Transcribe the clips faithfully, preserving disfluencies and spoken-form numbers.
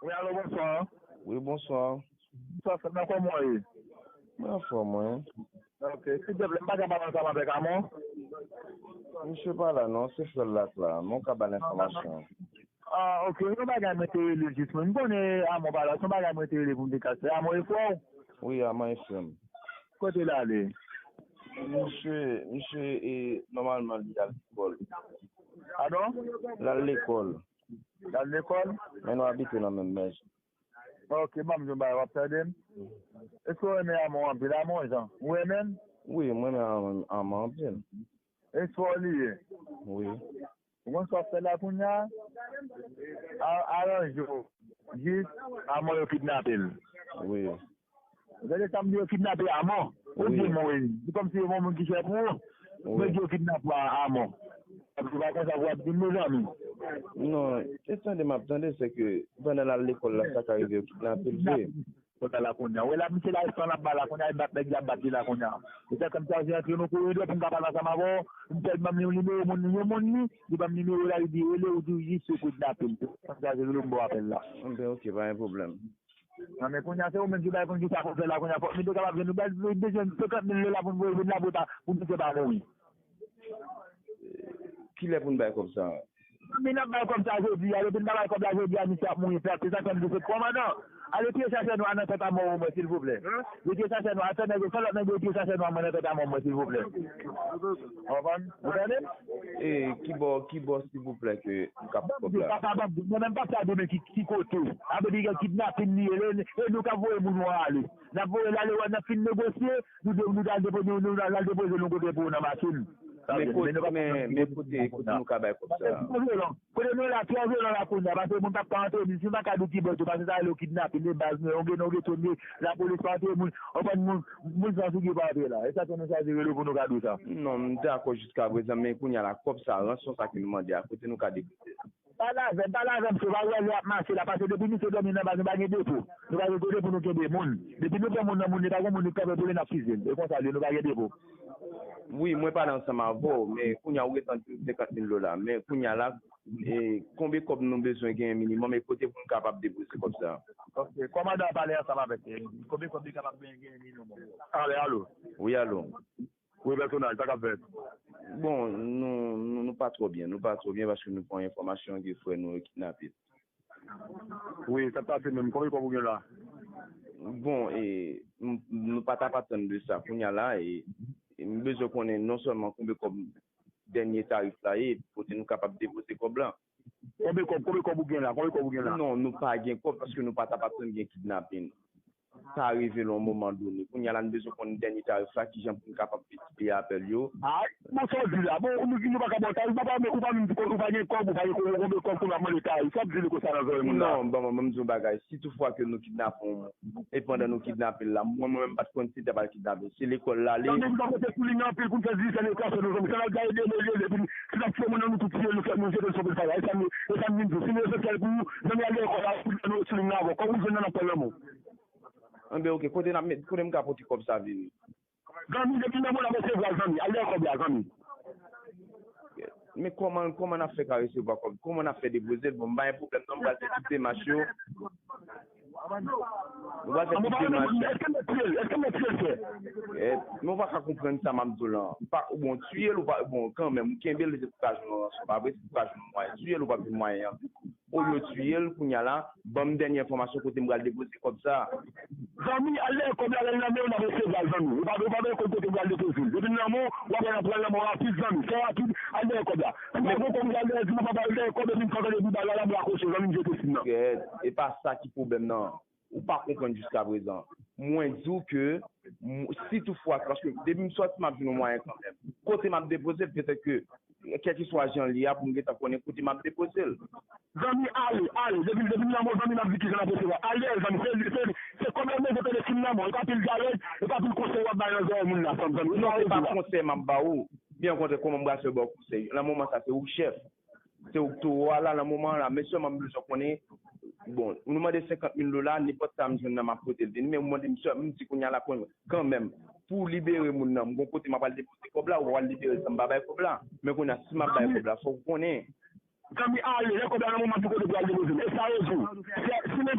Wi, alo, bonswa. Wi, bonswa. Bonswa, frè m, kòman w ye? Mwen anfòm, wi. Ok, silvouplè, m pa ka pale ansanm avèk Amon? Misye pa la, non, se frè l la k la. Men w ka ba l enfòmasyon. Ah, ok, yon bagay mwen te rele jis mwen. M konnen Amon pa la, se yon bagay mwen te rele pou m te ka fè. Amon e frè w? Wi, Amon e frè m. Kote l ale? Misye, misye, e, nòmalman, li al lekòl. Padon? L al lekòl. L al lekòl? Men nou abite nan menm mèj. Ok, ban m di w yon bagay, w ap tande m? Èske w renmen Amon anpil? Amon Jan, ou renmen l? Wi, mwen renmen Amon, Amon anpil. E frè w li ye? Wi. Ou konn sa w ap fè la kounye a? A- Aranje w. Jis Amon yo kidnape l. Wi. Gade sa m di yo kidnape Amon. Ou di mwen, se kòmsi se yon moun ki chè pou ou. Mwen di yo kidnape Amon. Ou pa konn sa pou w ap di m, mezanmi. Non, e tande m ap tande, se ke pandan l al lekòl la, sa ka rive yo kidnape l vre. Kòm la kounye a. Ou wè la, misye la, estan l ap ba la kounye a, e bat nèg la, bat li la kounye a. E sa kòm sa, se antre nan koridò pou m ka pale ansanm avè w. M fè ban m yon nimewo moun, yon moun li, li ban m nimewo la, li di rele ou di jis yo kidnape l. Kòm sa, se rele m ba w apèl la. Enben, ok, pa gen pwoblèm. Nan men kounye a, se ou menm ki bay konn ki sa pou fè la kounye a. Fòk nou te kapab jwenn nou bay bezwen senkant mil dola pou nou voye vin la pou ta, pou misye pa mouri. Kilè pou n bay kòb sa a? Men n ap bay kòb sa jodi a, depi n pa bay kòb la jodi a, misye ap mouri frè. Se sa k fè m di se kòmandan. Ale tiye chachè nwa nan tèt a mò mwen, silvouplè. Retire chachè nwa, fè nèg yo, fè lòt nèg yo retire chachè nwa mwen nan tèt a mò mwen, silvouplè. Ou konprann? Ou tande m? E kibò, kibò, silvouplè, ke m ka pran kòb la? Papa, ban m di, mwen menm pap sa demen ki, ki kote. Apre di gen kidnapin li ye, e nou k ap voye moun yo ale. N ap voye l ale wè, n ap fin negosye, nou de, nou al depoze, nou, nou al depoze nou kote pou nan machin. Men kote, men, men kote, kote nou ka bay kòb sa a? Kote nou la, twò vyolan la kounye a, paske moun p ap ka antre, si m pa ka di ki bò tou, paske sa rele yo kidnapin, e baz nou, yon gen, yon gen tonye, lapolis pa antre moun, anpwen moun, moun san figi pa antre la. E sa ke nou chwazi rele w pou nou ka di w sa. Non, m dakò jiska prezan, men kounye a la, kòb sa, ranson sa ke nou mande a, kote nou ka depoze l? Pale avè m, pale avè m, se pa wè lè ap mache la, paske depi misye dòmi nan baz, nou pa gen depo. Nou pa gen kote pou nou kenbe moun. Depi nou pran moun nan moun, li pa gen moun ki kanpe pou li, n ap fize l. E konsa l ye, nou pa gen depo. Wi, mwen pale ansanm avè w, men kounye a ou gentan di m senkant mil dola. Men kounye a la, e, konbe kòb nou bezwen genyen minimòm e kote pou n kapab depoze kòb sa a? Ok, kòmandan an pale ansanm avèk li. Konbe kòb li kapab genyen minimòm? Ale, alo. Wi, alo. Wi, pèsonaj, sa k ap fèt? Bon, nou, nou, nou pa twò byen. Nou pa twò byen paske nou pran enfòmasyon ke frè nou yo kidnape. Wi, sa k pase menm? Konbyen kòb ou gen la? Bon, e, m- nou pa t ap atann de sa. Kounye a la, e, e m bezwen konnen non sèlman konbyen kòb dènye tarif la ye, kote nou kapab depoze kòb la. Konbyen kòb, konbyen kòb ou gen la? Konbyen kòb ou gen la? Non, nou pa gen kòb paske nou pa t ap atann gen kidnapin. Sa rive nan yon moman done. Kounye a la, nou bezwen konn dènye tarif la, kijan pou n kapab multipliye apèl yo. Ay, bon, sa w di la. Bon, nou, nou pa ka ba w tarif, papa, men ou pa menm, ou pa gen kòb, ou pa gen kòb, ou konbyen kòb pou n ap mande tarif? Sa w ap di li konsa nan zòrèy moun la? Non, bon, mwen, mwen, m di yon bagay. Si toutfwa ke nou kidnape yon moun, e pandan nou kidnape l la, mwen, mwen menm, m pa t konn si l t ap al kidnape. Se lekòl l ale. Zanmi, m pa pote sou li nan anpil pou m fè di se lekòl, se nou zanmi. Sa n ap gaye de lè, epi si n ap tiye moun nan, nou tout tiye, nou fè, nou jete l sou pil faya. E sa m, e sa m vin di. Si nou esansyèl pou ou, zanmi, al dèyè kò la, pou nou sou li nan avè w. Kòb ou jwenn nan, n ap pran nan men w. Enben, ok, kote n ap met, kote m ka pote kòb sa vini? Zanmi, depi nan mwen n ap resevwa l, zanmi. Al dèyè kòb la, zanmi. Men kòman, kòman n ap fè ka resevwa kòb? Kòman n ap fè depoze l? Bon, m pa gen pwoblèm non, m pral fè tout demach yo. M pral fè tout demach yo. Èske mwen tiye l? Èske mwen tiye l, frè? Eh, men w pa ka konprann sa m ap di w la. M pa, bon, tiye l, ou pa, bon, kanmenm, ou kenbe l, se pou ka jwenn yon ranson. Pa vre, se pou ka jwenn yon mwayen. Tiye l, ou p ap jwenn mwayen an. Olye w tiye l, kounye a la, ban m dènye enfòmasyon kote m pral depoze kòb sa a. Zanmi, al dèyè kòb la, lè l nan men w, n ap resevwa l, zanmi. Ou pa, ou pa bezwen konn kote m pral depoze l. Depi l nan men w, w ap wè n ap pran l nan men w rapid, zanmi. Fè rapid, al dèyè kòb la. Si w pa gon kòb, ou pral dèyè, di m, papa, al dèyè kòb, epi m fè tande di bal la, la, m rakwoche, zanmi, m jete sim nan. Gèt, e pa sa ki pwoblèm nan. Ou pa konprann jiskaprezan. Mwen di w ke, m- si toutfwa, paske depi m sòti, m ap jwenn yon mwayen kanmenm. Kote m ap depoze l, petèt ke, kèlkeswa jan l ye a, pou m gentan konnen kote m ap depoze l. Zanmi, ale, ale. Depi, depi m nan men w, zanmi, m ap di kijan n ap resevwa. Al dèyè l, zanmi. Se, se, se kòb la m bezwen, pede sim nan men w. E pa pil jarèt, e pa pil konsèy w ap bay nan zòrèy moun la, zanmi. Non, se pa konsèy m ap ba w. Byen okontrè, kòman m pral fè ba w konsèy? Nan moman sa, se ou k chèf. Se ou k towo a la, nan moman an la. Men sèlman m bezwen konnen, bon, nou mande senkant mil dola, nenpòt sa m jwenn nan, m ap pote l vini. Men ou mande m sèl, m di kounye a la, kon- kanmenm, pou w libere moun nan, m gon kote m ap al depoze kòb la, ou pa pral libere l san m pa bay kòb la. Men kounye a, si m ap bay kòb la, fòk ou konnen. Zanmi, ale, lè kòb la nan men w, m ap di kote pou al depoze l. E sa yo di w. Se, si men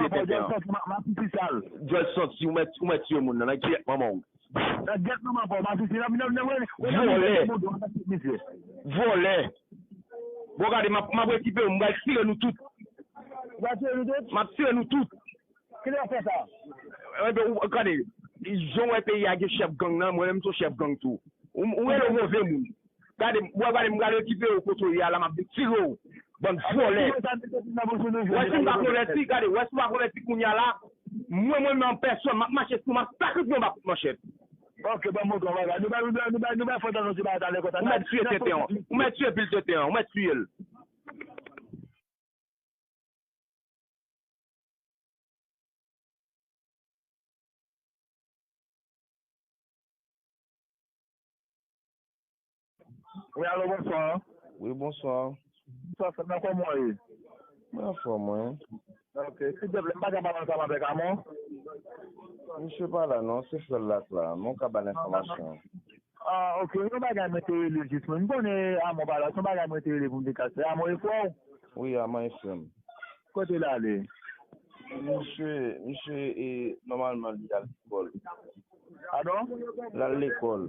tiye tenten an. Djòl santi, ou mèt, ou mèt tiye moun nan, nan gyèt manman w. Nan gyèt manman pa w, m ap sisi, nan, nan, nan, wè, wè, nan, vòlè. Misye. Vòlè. Bon, gade, m ap, m ap rekipe w, m pral tire nou tout. Ou pral tire nou tout? M ap tire nou tout. Kilè w fè sa? Enben, ou, gade, jan w wè peyi a gen chèf gang nan, mwen menm m se yon chèf gang tou. Ou, ou rele w move moun. Gade, w ap gade, m pral rekipe w kote w ye a la, m ap vin tire w. Bann vòlè. W wè si m pa konvèti, gade, w wè si m pa konvèti kounye a la, mwen, mwen menm an pèsòn, m ap mache sou, m ap sakrifiye w, m ap manchèt. Ok, ban m montre w bagay. Nou bay, nou bay, nou bay, nou bay fòs nan ti bagay talè konsa. Ou mèt tiye tenten an. Ou mèt tiye pil tenten an. Ou mèt tiye l. Wi, alo, bonswa. Wi, bonswa. Bonswa, frè m, kòman w ye? Mwen anfòm, mwen. Ok, silvouplè, m pa ka pale ansanm avèk Amon? Misye pa la, non, se frè l la k la, men w ka ba l enfòmasyon. Ah, ok, yon bagay mwen te rele jis mwen. M konnen Amon pa la, se yon bagay mwen te rele pou m te kase. Amon e frè w? Wi, Amon e frè m. Kote l ale? Misye, misye, e, nòmalman, li al lekòl. Padon? L al lekòl.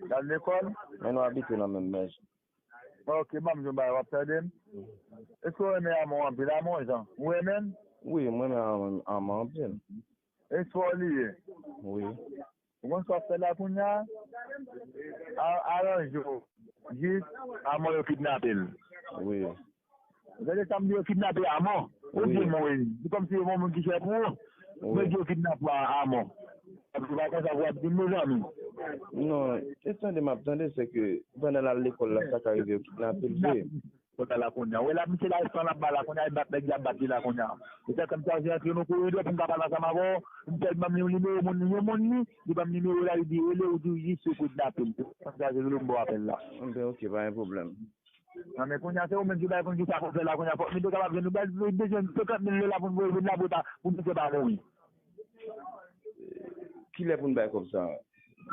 L al lekòl? Men nou abite nan menm mèz. Ok, ban m di w yon bagay, w ap tande m? Èske w renmen Amon anpil? Amon, Jan, ou renmen l? Wi, mwen renmen Amon, Amon anpil. E frè w li ye? Wi. Ou konn sa w ap fè la kounye a? A-, aranje w. Jis, Amon yo kidnape l. Wi. Gade sa m di, yo kidnape Amon. Ou di mwen, se kòmsi yo yon moun ki chè pou ou. Wi. Mwen di yo kidnape Amon. Epi pa konsa pou w ap di m, mezanmi. Non, e tande m ap tande, se ke pandan l al lekòl la, sa ka rive yo kidnape l vre. Kòm sa la kounye a. Ou wè la, misye la, espan l ap ba la kounye a, e bat nèg la, bat li la kounye a. E sa kòm sa, se antre nan koridò pou m ka pale ansanm avè w. M fè l ban m nimewo moun li, yon moun li, li ban m nimewo la, li di rele, ou di w jis yo kidnape l. Kòm sa, se rele m ba w apèl la. Enben, ok, pa gen pwoblèm. Nan, men kounye a, se ou menm ki bay konn ki sa pou fè la kounye a. Fòk nou te kapab jwenn, nou bay, nou bezwen senkant mil dola pou nou voye vin la pou ta, pou misye pa mouri. Kilè pou n bay kòb sa a?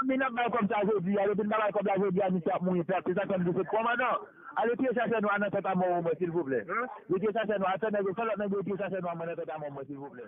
Men n ap bay kòb sa a jodi a. Depi n pa bay kòb la jodi a, misye ap mouri frè. Se sa k fè m di se kòmandan. Ale tiye chachè nwa nan tèt Amon omwen, silvouplè. Retire chachè nwa. Al fè nèg yo, fè lòt nèg yo retire chachè nwa mwen nan tèt Amon omwen, silvouplè.